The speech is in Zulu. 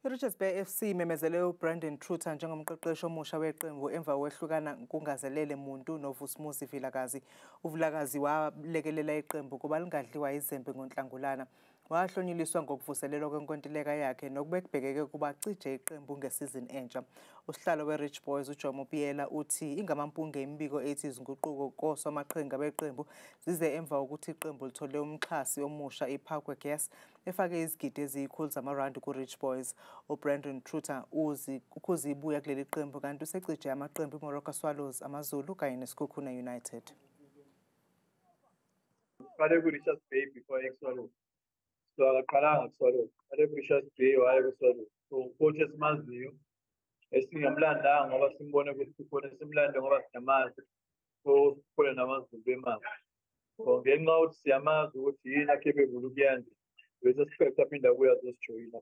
I-Richards Bay FC imemezele uBrandon Truter njengomqeqeshi omusha weqembu emva kokwehlukana kungazelele muntu noVusumuzi Vilakazi. UVilakazi walekelela iqembu kuba lingadliwa izembe ngoNhlangulana. Wahlonyuliswa ngokuvuselelwa kwenkontileka yakhe nokubekubhekeke ukuba acije iqembu ngesizini entsha. Usihlalo we-Rich Boys uJomo Biyela uthi ingamampunge imibiko ethi izinguquko kosomaqhinga beqembu zize emva kokuthi iqembu lithole umxhasi omusha iParkway Gas efake izigidi eziyikhulu zamarandi ku-Rich Boys. UBrandon Truter ukhuzibuya kuleli qembu kanti usecije amaqembu iMoroka Swallows, AmaZulu kanye neSekhukhune United. Uqale ku-Richards Bay before eku-Swallows. So akaqalanga ku-Swallows. Uqale ku-Richards Bay waya ku-Swallows. So ucoach esimaziyo esingamlandanga ngoba simbone kuSekhukhune, simlande ngoba siyamazi. So sikhule namaZulu bemazi. So ngenxa yokuthi siyamazi ukuthi yini a-capable ukuyenza, bese siqeda aphinde abuye azosijoyina.